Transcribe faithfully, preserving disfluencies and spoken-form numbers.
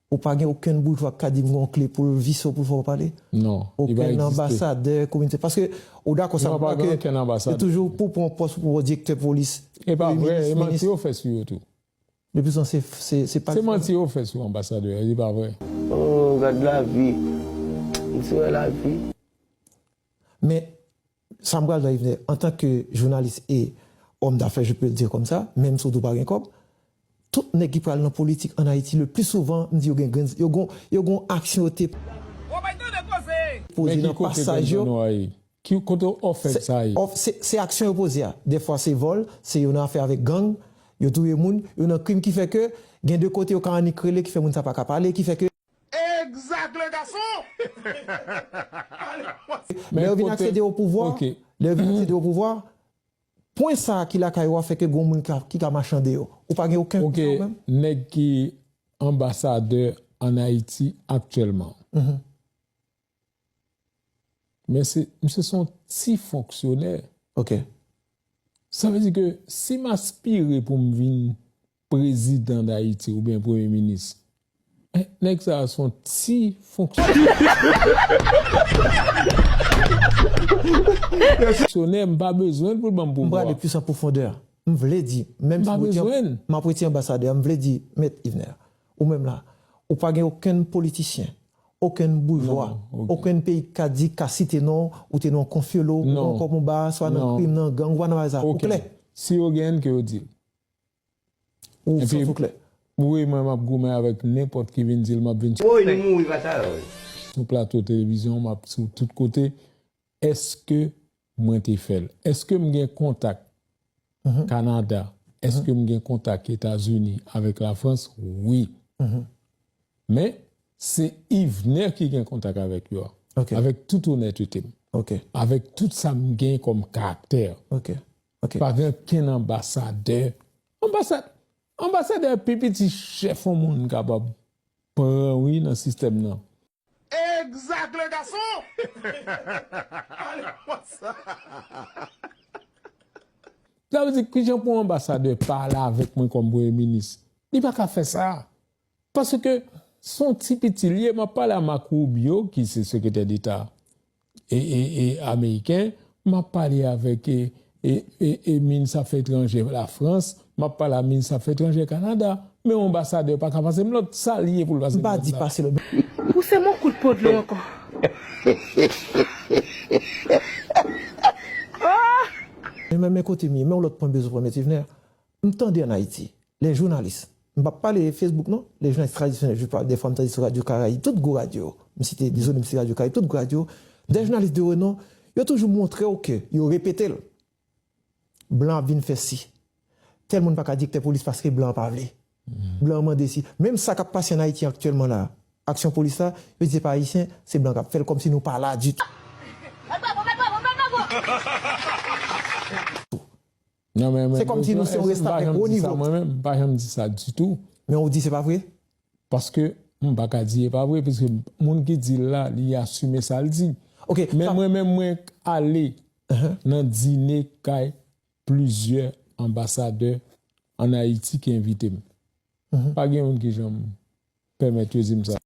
Ou pa gen okenn boujwa k ka di m gen yon kle pou l vise w, pou l fè w pale? Non, li pa egziste. Okenn anbasadè, komite? Paske, ou dakò sa, non, pa gen okenn anbasadè. Se toujou pou pran pòs, pou pran direktè polis, premye minis, minis. E pa vre, e manti yo fè sou yo tou. Depi san se, se, se pa... Se manti yo fè sou anbasadè, se pa vre. Oh, gad lavi. M sou wè lavi. Men, sa m pral di w, Yvener, antanke jounalis e òm dafè, je peux le dire comme ça, menm si w di w pa gen kòb, tout nèg ki pral nan politik ann Ayiti, le pli souvan, m di yo gen grenn, yo gon, yo gon aksyon yo te poze nan pasaj yo. Ki kote w fè sa ye? Se, se, se aksyon yo poze a. Defwa se vòl, se yo nan afè avèk gang, yo touye moun, yo nan krim ki fè ke gen de kote yo ka annik rele, ki fè moun sa pa ka pale, ki fè ke... Exact, le garçon! Lè yo vin aksede o pouvwa, lè yo vin aksede o pouvwa, pwen sa a ki lakay ou a fè ke gon moun ki ka, ki ka mache andeyò. Ou pa gen okenn pwen sa ou menm? Nèg ki anbasadè ann Ayiti aktyèlman. Men se, misye se yon ti fonksyonè. Ok. Sa vle di ke si m aspire pou m vin prezidan Dayiti oubyen premye minis, eh, nèg sa a se yon ti fonksyonè. Fonksyonè, m pa bezwen l pou l ban m pouvwa. M prale plis an pwofondè. M vle di, menm si m ap rete anbasadè, m vle di, Mèt Yvener, ou menm la, ou pa gen okenn politisyen, okenn boujwa, okenn peyi k ka di, ka site non w, ou te nan yon konfyolo, ou nan yon kòb anba, swa nan krim, nan gang, ou pa nan bagay sa. Ou klè? Si yo gen, ke yo di l. Ou sòt ou klè? Wi, mwen, m ap goumen avèk nenpòt ki vin di l, m ap vin sou plato televizyon, m ap sou tout kote. Èske mwen te fè l? Èske m gen kontak Kanada? Èske m gen kontak Etazini avèk Lafrans? Wi. Men, se Yvener ki gen kontak avèk yo a. Avèk tout onètete m. Avèk tout sa m gen kòm karaktè. Pa gen okenn anbasadè. Anbasad-, anbasadè pi piti chèf yon moun kapab pran, wi, nan sistèm nan. Exact, le garçon! Sa vle di, kijan pou yon anbasadè pale avèk mwen kòm premye minis? Li pa ka fè sa. Paske se yon ti piti l ye, m ap pale a Marco Rubio, ki se sekretè deta e, e, e ameriken, m ap pale avèk, e, e, e, e minis afè etranjè Lafrans, m ap pale a minis afè etranjè Kanada. Men yon anbasadè pa ka pase m lòd, sa l ye pou l pase m lòd la? M pa di pase lòd. Ou se m yon kout po dlo ankò. Men, men, men kote m ye, men yon lòt pwen bezwen pran, Mèt Yvener. M tande ann Ayiti, lè jounalis, m p ap pale Facebook non, lè jounalis tradisyonèl, je parle, dèfwa m tande sou Radio Caraïbes, tout gwo radyo, m site, dezole, m site Radio Caraïbes, tout gwo radyo, dè jounalis de renon, yo toujou montre w ke, yo repete l, blan ap vin fè si, tèl moun pa ka direktè polis paske blan an pa vle, blan an mande si, menm sa k ap pase ann Ayiti aktyèlman la, aksyon polis la, yo di se pa ayisyen, se blan k ap fè l, kòmsi nou pa la ditou. Non, men, men, se kòmsi nou se yon restavèk wo nivo. Mwen menm, m pa janm di sa ditou. Men ou di se pa vre? Paske m pa ka di e pa vre, piske moun ki di l la, li asime sa l di. Men mwen menm, mwen ale nan dine kay plizyè anbasadè ann Ayiti ki envite m. Pa gen youn ki janm pèmèt yo di m sa.